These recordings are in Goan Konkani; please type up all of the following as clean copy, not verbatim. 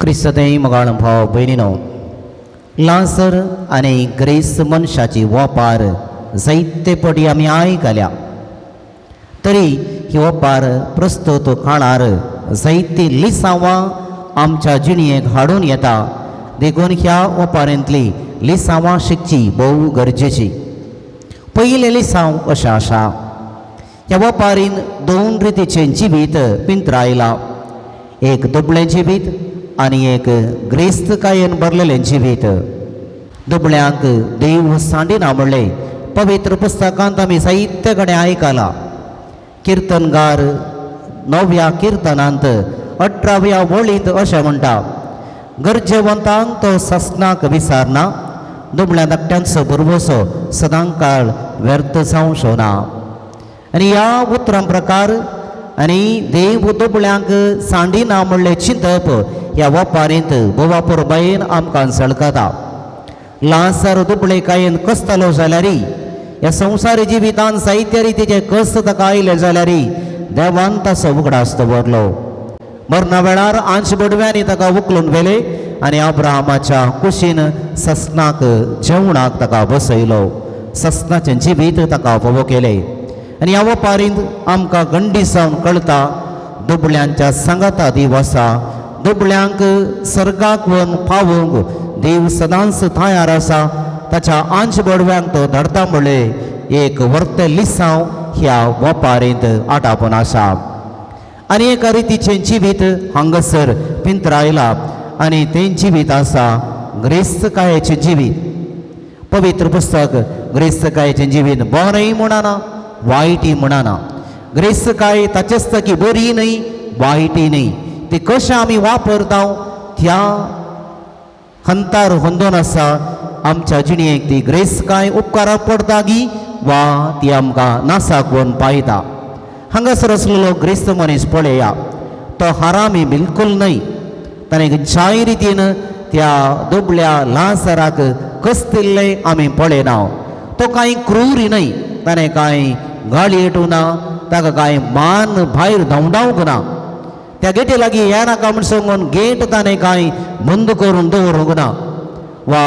क्रिस्तय मोगाळ भाव भयणीनो, लाजर आनी ग्रेस मनशाची ओपार जायते पटी आमी आयकल्या, तरी ही ओपार प्रस्तुत काळार जायती लिसांवां आमच्या जिणेक हाडून येता. देखून ह्या ओपारेंतली लिसांवां शिकची भोव गरजेची. पयलें लिसांव अशें आसा, ह्या ओपारीन दोन रितीचें जिवीत पिंत्रायलां, एक दुबळें जिवीत आनी एक ग्रेस्तकायेन भरलेलें जिवीत. दुबळ्यांक देव सांडिना म्हणलें पवित्र पुस्तकांत आमी साहित्य कडेन आयकलां. किर्तनगार 9व्या किर्तनांत 18व्या वळींत अशें म्हणटा, गरजेवंतांक तो ससनाक विसारना, दुबळ्या धाकट्यांचो भरवसो सदांकाळ व्यर्थ जावचो ना. आनी ह्या उतरां प्रकार आनी देव दुबळ्यांक सांडिना म्हणलें चिंतप ह्या वपारींत बोवापुरबायेन आमकां झळकता. लाजर दुबळेकायेन कसतलो जाल्यार, ह्या संवसारी जिवितान साहित्य रितीचे कस्त ताका आयले जाल्यार देवान ताचो उगडास दवरलो. मरणा वेळार आंश बडव्यांनी ताका उखलून व्हेले आनी अब्राहमाच्या कुशीन ससनाक जेवणाक ताका बसयलो. ससनाचें जिवीत ताका फावो केलें. आनी ह्या वपारींत आमकां गंडी जावन कळटा, दुबळ्यांच्या सांगाता देव आसा, दुबळ्यांक सर्गाक व्हरून पावोवंक देव सदांच तयार आसा. ताच्या आंश बडव्यांक तो धाडटा म्हणलें एक वर्ते लिसांव ह्या वपारींत आटापून आसा. आनी एका रितीचें जिवीत हांगासर पिंत्रायलां आनी तें जिवीत आसा ग्रेस्तकायेचें जिवीत. पवित्र पुस्तक ग्रेस्तकायेचें जिवीत बरेंय म्हणना, वायटय म्हणना. ग्रेस्तकाय ताचेच की बरी न्हय, वायटय न्हय, ती कशें आमी वापरता त्या हंतार होंदोन आसा. आमच्या जिणेक ती ग्रेस्तकाय उपकाराक पडटा गी वा ती आमकां नासाक व्हरून पायता. हांगासर आसलेलो ग्रेस्त मनीस पळया, तो हरामी बिलकूल न्हय. ताणें खंयच्याय रितीन त्या दुबळ्या लाजराक कसतिल्लें आमी पळयना. तो कांय क्रुरी न्हय, ताणें कांय गाळी येटूं ना, ताका कांय मान भायर धांवडावंक ना. त्या गेटी लागीं येनाका नाका म्हूण सांगून गेट ताणें कांय बंद करून दवरूंक ना, वा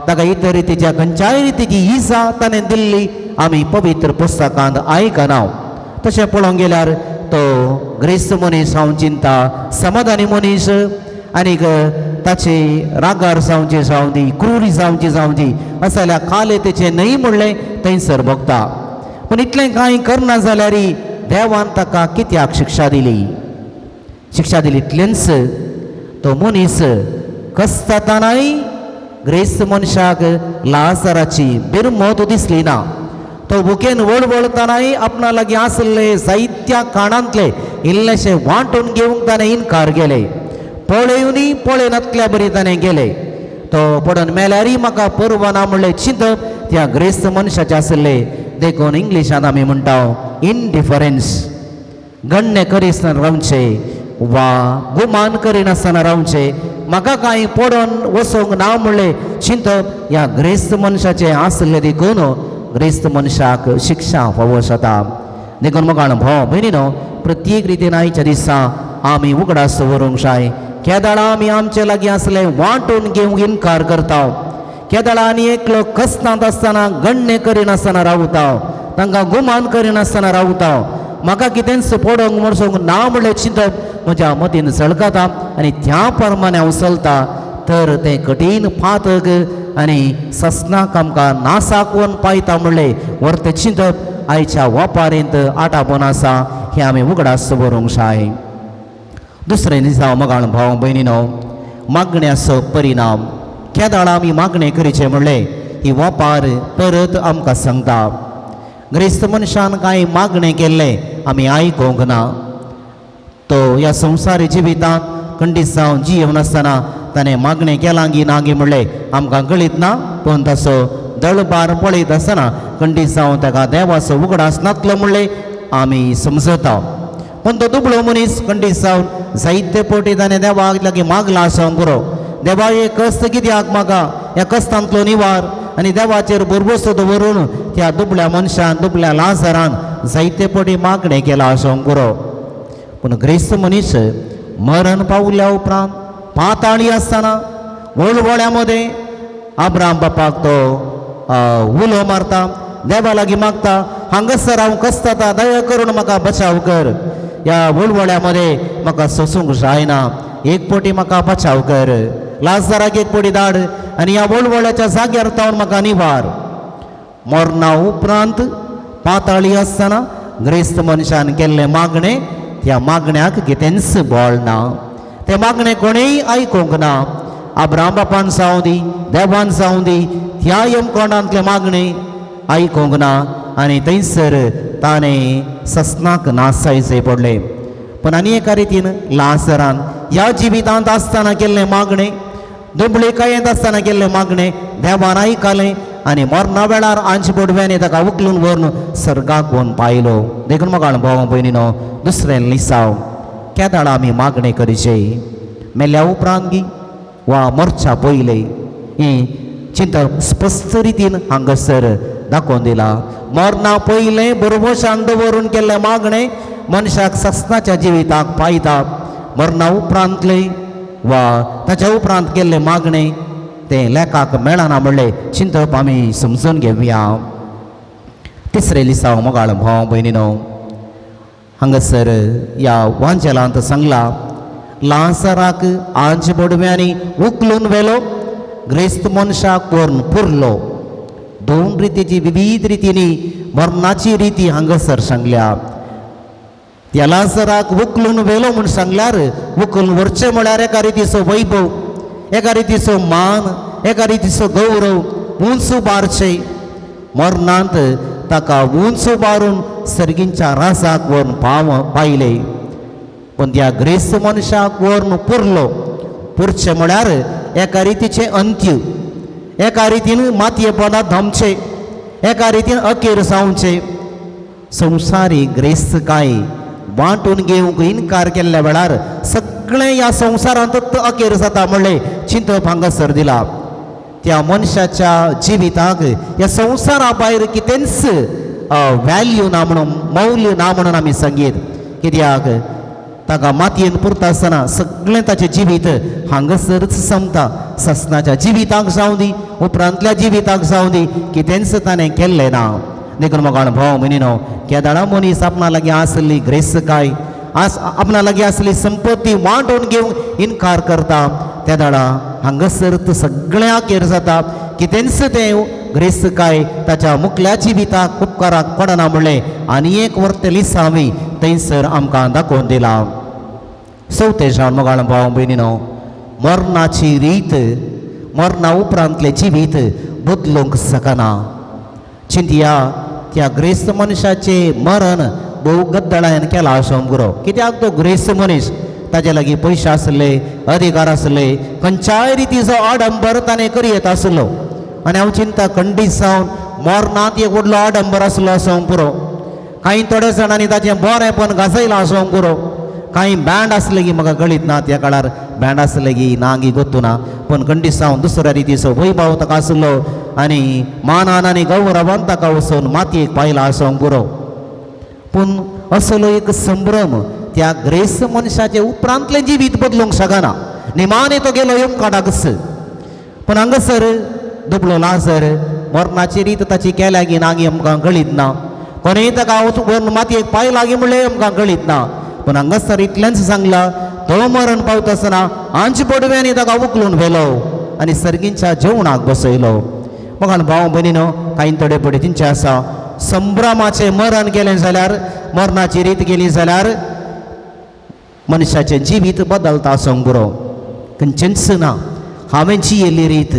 ताका इतर रितीच्या खंयच्याय रितीची इजा ताणें दिल्ली आमी पवित्र पुस्तकांत आयकना. तशें पळोवंक गेल्यार तो ग्रेस्त मनीस हांव चिंता, समाधानी मनीस, आनीक ताचे रागार जावचे जावं दी, क्रुरी जावची जावं दी, अशें जाल्यार काले तेचें न्हय म्हणलें थंयसर भोगता. पूण इतलें कांय करना जाल्यार देवान ताका कित्याक शिक्षा दिली? शिक्षा दिली इतलेंच तो मनीस कसतानाय ग्रेस्त मनशाक लाजराची बिरमत दिसली ना. तो भुकेन वळवळतानाय आपणा लागीं आसले साहित्या काणांतले इल्लेशें वांटून घेवंक ताणें इनकार केले. पळेवनी पळयनातल्या बरी ताणें गेले. तो पडून मेल्यारय म्हाका परवा ना म्हणलें चिंतप त्या ग्रेस्त मनशाचें आसलें. देखून इंग्लिशांत आमी म्हणटा इनडिफरन्स, गण्य करिनासतना रावचें वा गुमान करिनासतना रावचें, म्हाका कांय पडोन वचोंक ना म्हणलें चिंतप ह्या ग्रेस्त मनशाचें आसलें. देखून ग्रेस्त मनशाक शिक्षा फावो जाता. देखून मोगाळ भाव भयणीनो, प्रत्येक रितीन आयच्या दिसा आमी उगडास दवरूंक जाय. केदाळा आमी आमचे लागीं आसले वांटून घेवंक इनकार करता, केदाळा आनी एकलो कसनांत आसतना गण्य करिनासतना रावता, तांकां गुमान करिनासतना रावता, म्हाका कितेंच पडोंक म्हूण सांगूंक ना म्हणलें चिंतप म्हज्या मतीन झळकता आनी त्या प्रमाणे हांव चलता, तर तें कठीण पातक आनी ससनाक आमकां नासाक व्हरून पायता म्हणलें वर्तें चिंतप आयच्या वापारींत आटापून आसा. हें आमी उगडास दवरूंक जाय. दुसरें दिसा मोगाळ भाव भयणीनो, मागण्याचो परिणाम. केदाळा आमी मागणें करचें म्हणलें ही वापार परत आमकां सांगता. ग्रेस्त मनशान कांय मागणें केल्लें आमी आयकूंक ना. तो ह्या संवसारी जिवितांत खंडीत जावन जियेवनासतना ताणें मागणें केलां गी ना गी म्हणलें आमकां कळीत ना, पूण ताचो दळबार पळयत आसतना खंडीत जावन ताका देवाचो उगडास नातलो म्हणलें आमी समजता. पूण तो दुबळो मनीस खंडीत जावन जायते पटी ताणें देवाक लागीं मागलां आसूंक पुरो, देवा हे कस्त कित्याक म्हाका, ह्या कस्तांतलो निवार, आनी देवाचेर भरवसो दवरून त्या दुबळ्या मनशान दुबळ्या लाजरान जायते पटी मागणें केलां आसूंक पुरो. पूण ग्रेस्त मनीस मरण पावल्या उपरांत पाताळी आसतना वळवळ्या मदें आब्राम बापाक तो उलो मारता, देवा लागीं मागता, हांगासर हांव कसता, दया करून म्हाका बचाव कर, ह्या वळवळ्या मदें म्हाका सोसूंक जायना, एक पटी म्हाका बचाव कर, लाजराक एक पटी धाड आनी ह्या वळवळ्याच्या जाग्यार तावन म्हाका निवार. मरणा उपरांत पाताळी आसतना ग्रेस्त मनशान केल्लें मागणें त्या मागण्याक कितेंच बळ ना, तें मागणें कोणेय आयकूंक ना. आब्राम बापान जावं दी, देवान जावं दी, ह्या यमकोणांतलें मागणें आयकूंक ना आनी थंयसर ताणें ससनाक नासायचें पडलें. पूण आनी एका रितीन लाजरान ह्या जिवितांत आसतना केल्लें मागणें, दुबळेकायेंत आसतना केल्लें मागणें देवान आयकलें आनी मरणा वेळार आंज बोडव्यांनी ताका उखलून व्हरून सर्गाक व्हरून पायलो. देखून म्हाका भाव भयणीनो, दुसरें लिसांव केदाळा आमी मागणें करचें मेल्या उपरांत गी वा मरच्या पयलें, हें चिंतप स्पश्ट रितीन हांगासर दाखोवन दिला. मरणा पयलें बरोबशान दवरून केल्लें मागणें मनशाक ससनाच्या जिविताक पायता. मरणा उपरांतलें वा ताच्या उपरांत केल्लें मागणें तें लेखाक मेळना म्हणलें चिंतप आमी समजून घेवया. तिसरें लिसांव मोगाळ भाव भयणीनो, हांगासर ह्या वांजेलांत सांगला, लाजराक आंज बोडव्यांनी उखलून व्हेलो, ग्रेस्त मनशाक व्हरून पुरलो. दोन रितीची विविध रितींनी मरणाची रिती हांगासर सांगल्या. त्या लाजराक उखलून व्हेलो म्हूण सांगल्यार उखलून व्हरचें म्हळ्यार एका रितीचो वैभव, एका रितीचो मान, एका रितीचो गौरव, उंच उबारचें. मरणांत ताका उंच उबारून सर्गींच्या राजाक व्हरून पायले. पूण त्या ग्रेस्त मनशाक व्हरून पुरलो. पुरचें म्हळ्यार एका रितीचें अंत्य, एका रितीन मातये पोंदा धमचें, एका रितीन अखेर जावचें. संवसारी ग्रेस्तकाय वांटून घेवंक इनकार केल्ल्या वेळार सगळें ह्या संवसारांत अखेर जाता म्हणलें चिंतप हांगासर दिला. त्या मनशाच्या जिविताक ह्या संवसारा भायर कितेंच व्हॅल्यू ना म्हणून, मौल्य ना म्हणून आमी सांगीत. कित्याक ताका मातयेन पुरता आसतना सगळें ताचें जिवीत हांगासरच सोंपता. ससनाच्या जिविताक जावं दी, उपरांतल्या जिविताक जावं दी, कितेंच ताणें केल्लें ना. देखून म्हाका भाव भयणीनो, केदाळा मनीस आपणा लागीं आसली ग्रेस्तकाय, आपणा लागीं आसली संपत्ती वांटून घेवंक इनकार करता, त्या दाडा हांगासर सगळें अखेर जाता. कितेंच तें ग्रेस्तकाय ताच्या मुखल्या जिविताक उपकाराक पडना म्हणलें आनी एक वर्त लिसांवी थंयसर आमकां दाखोवन दिला. चवथें जावन मोगाळ भाव भयणीनो, मरणाची रीत मरणा उपरांतलें जिवीत बदलूंक शकना. चिंतया त्या ग्रेस्त मनशाचें मरण भोव गद्दळायन केलां आसूंक पुरो. कित्याक तो ग्रेस्त मनीस, ताजे लागीं पयशे आसले, अधिकार आसले, खंयच्याय रितीचो आडंबर ताणें करयेत आसलो. आनी हांव चिंता खंडीत जावन मरणांत एक व्हडलो आडंबर आसलो आसूंक पुरो. कांय थोड्या जाणांनी ताचें बरेंपण गाजयलां आसूंक पुरो. कांय बँड आसले की म्हाका कळीत ना, त्या काळार बँड आसले की ना गी गोत्तू ना, पूण खंडीत जावन दुसऱ्या रितीचो वैभव ताका आसलो आनी मानान आनी गौरवान ताका वचून मातयेक पायला आसूंक पुरो. पूण असलो एक संभ्रम त्या ग्रेस्त मनशाचे उपरांतलें जिवीत बदलूंक शकना. निमाणे तो गेलो यमकाडाकच. पूण हांगासर दुबळो लाजर मरणाची रीत ताची केल्या गी ना गी आमकां कळीत ना, कोणेय ताका वचून मातयेक पायला गी म्हणलें आमकां कळीत ना. पूण हांगासर इतलेंच सांगलां, तो मरण पावता आसतना आंज बोडव्यांनी ताका उखलून व्हेलो आनी सर्गींच्या जेवणाक बसयलो. मोगान भाव भयणीनो, कांय थोडे पडे तिंचे आसा, संभ्रमाचें मरण केलें जाल्यार, मरणाची रीत केली जाल्यार मनशाचें जिवीत बदलता आसूंक पुरो. खंयचेंच ना, हांवें जियेल्ली रीत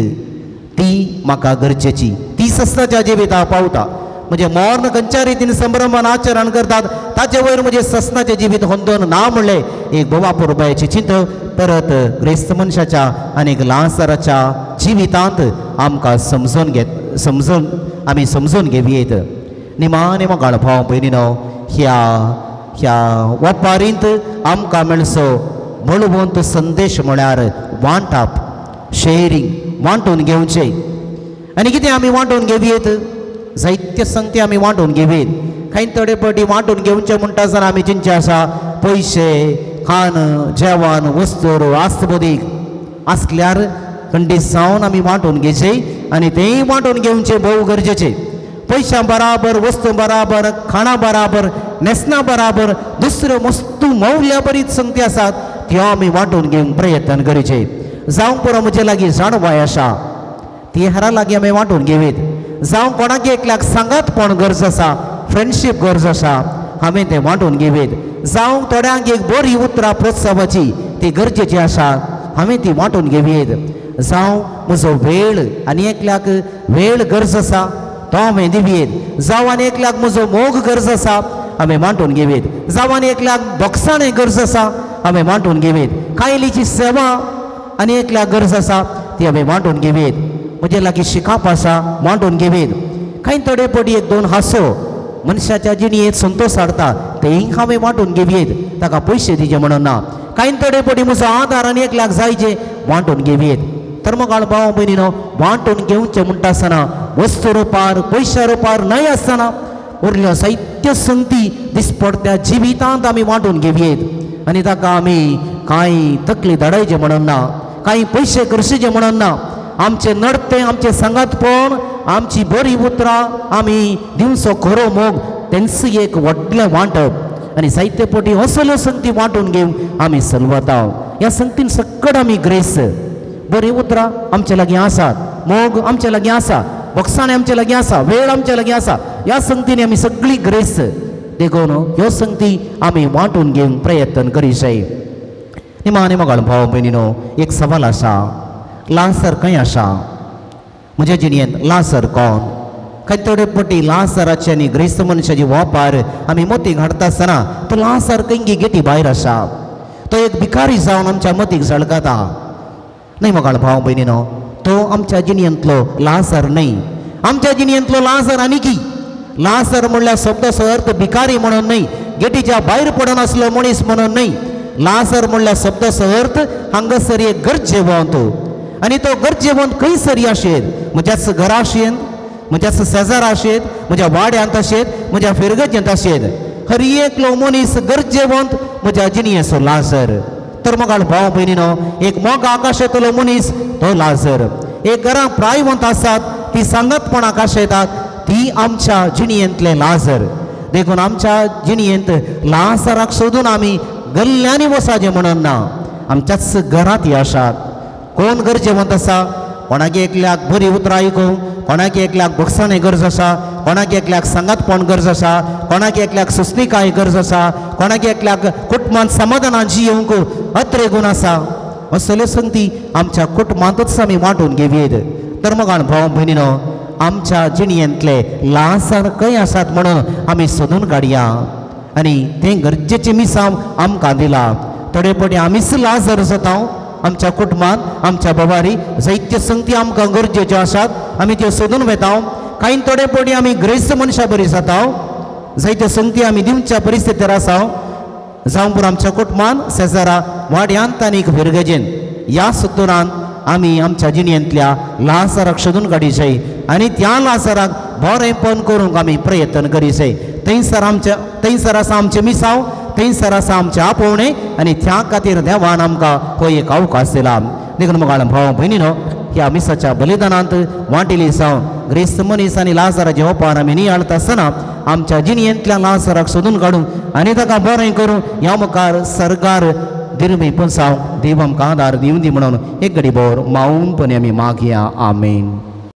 ती म्हाका गरजेची, ती ससनाच्या जिविताक पावता. म्हणजे मरण खंयच्या रितीन संभ्रमान आचरण करतात ताचे वयर म्हजें ससनाचें जिवीत होंदोन ना म्हणलें एक गोवा पुरबायेचें चिंतप परत ग्रेस्त मनशाच्या आनी लाजराच्या जिवितांत आमकां समजून घेत आमी समजून घेवयेत. निमाणे मोगाळ भाव भयणीनो, ह्या ह्या वपारींत आमकां मेळचो बळवंत संदेश म्हळ्यार वांटप, शेअरींग, वांटून घेवचें. आनी कितें आमी वांटून घेवयेत, जायते संगती आमी वांटून घेवयेत. कांय थोडे फावटी वांटून घेवचें म्हणटा आसतना आमी चिंतचें आसा पयशे, खाण, जेवण, वस्तू, आस्तबोदीक. आसल्यार खंडीत जावन आमी वांटून घेवचे आनी तेंय वांटून घेवचें भोव गरजेचें. पयशां बराबर, वस्तू बराबर, खाणां बराबर, न्हेसणां बराबर दुसऱ्यो वस्तू मौल्या बरीच संगती आसात त्यो आमी वांटून घेवंक प्रयत्न करचें. जावं पुरो म्हजे लागीं जाणवाय आसा ती हेरां लागीं आमी वांटून घेवीत. जावं कोणाक एकल्याक सांगातपण गरज आसा, फ्रेंडशीप गरज आसा, हांवें तें वांटून घेवीत. जावं थोड्यांक एक बरी उतरां प्रोत्सावाची ती गरजेची आसा, हांवें ती वांटून घेवयेत. जावं म्हजो वेळ आनी एकल्याक वेळ गरज आसा तो हांवें दिवयेत. जावं आनी एकल्याक म्हजो मोग गरज आसा हांवें वांटून घेवयेत. जावं आनी एकल्याक बोगसाणें गरज आसा हांवें वांटून घेवयेत. कायलीची सेवा आनी एकल्याक गरज आसा ती हांवें वांटून घेवयेत. म्हजे लागीं शिकाप आसा वांटून घेवयेत. कांय थोडे पटी एक दोन हांसो मनशाच्या जिणेंत संतोश हाडटा तेंय हांवें वांटून घेवयेत. ताका पयशे दिवचे म्हणून ना. कांय थोडे पटी म्हजो आदार आनी एकल्याक जायचे वांटून घेवयेत. तर मोगाळ भाव भयणीनो, वांटून घेवचें म्हणटा आसतना वस्तू रुपार पयशा रुपार न्हय आसतना उरल्यो जायत्यो संगती दिसपडत्या जिवितांत आमी वांटून घेवयेत आनी ताका आमी कांय तकली धाडायचे म्हणून ना, कांय पयशे खर्चचे म्हणून ना. आमचें नडतें, आमचें सांगातपण, आमची बरी उतरां आमी दिवचो खरो मोग तेंच एक व्हडलें वांटप आनी जायते पटी असल्यो संगती वांटून घेवन आमी सलवता. ह्या संगतीन सकट आमी ग्रेस, बरीं उतरां आमचे लागीं आसात, मोग आमचे लागीं आसा, बक्षाणें आमचे लागीं आसा, वेळ आमचे लागीं आसा. ह्या संगतीन आमी सगळी ग्रेस. देखून ह्यो संगती आमी वांटून घेवंक प्रयत्न करी जाय. निमाणे मोगाळ भाव भयणीनो, एक सवाल आसा, लासर खंय आसा? म्हज्या जिणेंत लासर कोण? खंय थोडे पटी लासराचे आनी ग्रेस्त मनशाची वापर आमी मतीक हाडटा आसतना तो लासर खंय गेटी भायर आसा, तो एक भिकारी जावन आमच्या मतीक झळकता. न्हय मोगाळ भाव भयणीनो, तो आमच्या जिणेंतलो लासर न्हय. आमच्या जिणेंतलो लासर आनी की लासर म्हणल्यार शब्दाचो अर्थ भिकारी म्हणून न्हय, गेटीच्या भायर पडून आसलो मनीस म्हणून न्हय. लासर म्हणल्यार शब्दाचो अर्थ हांगासर एक गरजेवंत आनी तो गरजेवंत खंयसर आशेत, म्हज्याच घरा आशेत, म्हज्याच शेजारा आशेत, म्हज्या वाड्यांत आशेत, म्हज्या फिरगजेंत आशेत. हर एकलो मनीस गरजेवंत म्हज्या जिणेचो लासर. तर मोगाळ भाव भयणीनो, एक मोग आकाशांतलो मनीस तो लासर. एक घरां प्रायवंत आसात ती सांगातपणाक आशयतात ती आमच्या जिणेंतले लासर. देखून आमच्या जिणेंत लासराक सोदून आमी गल्ल्यांनी वसाचें म्हणून ना, आमच्याच घरांत ती आसात. कोण गरजेवंत आसा? कोणाक एकल्याक बरी उतरां आयकूंक, कोणाक एकल्याक बक्षाणें गरज आसा, कोणाक एकल्याक सांगातपण गरज आसा, कोणाक एकल्याक सुस्निकाय गरज आसा, कोणाक एकल्याक कुटुंबांत समाधानान जियेवंक अत्रे गुण आसा. असल्यो संगती आमच्या कुटुंबांतूच आमी वांटून घेवयेत. तर मोगाळ भाव भयणीनो, आमच्या जिणेंतले लासर खंय आसात म्हणून आमी सोदून काडया आनी तें गरजेचें मिसांव आमकां दिलां. थोडे पटी आमीच लाजर जाता आमच्या कुटुंबांत, आमच्या बाबारी जायत्यो संगती आमकां गरजेच्यो आसात, आमी त्यो सोदून वेता. कांय थोडे पटी आमी ग्रेस्त मनशां बरी जाता, जायत्यो संगती आमी दिवच्या परिस्थितीर आसा. जावं पुरो आमच्या कुटुंबांत, शेजारा, वाड्यांत आनी फिरगजेन. ह्या सुतूरान आमी आमच्या जिणेंतल्या लासराक सोदून काडी जाय आनी त्या लासराक बरेंपण करूंक आमी प्रयत्न करी जाय. थंयसर आसा आमचें मिसांव, थंयसर आसा आमचें आपोवणें आनी त्या खातीर देवान आमकां हो एक अवकाश दिला. देखून मोगाळ भाव भयणीनो, ह्या मिसाच्या बलिदानांत वांटिली जावन ग्रेस्त मनीस आनी लासराचे ओपार आमी नियाळता आसतना आमच्या जिणेंतल्या लासराक सोदून काडूं आनी ताका बरें करूं. ह्या मुखार सरकार दिरमी पुनसांव देव आमकां आदार दिवं दी म्हणून एक घडी भर मावूनपणी आमी मागया. आमेन.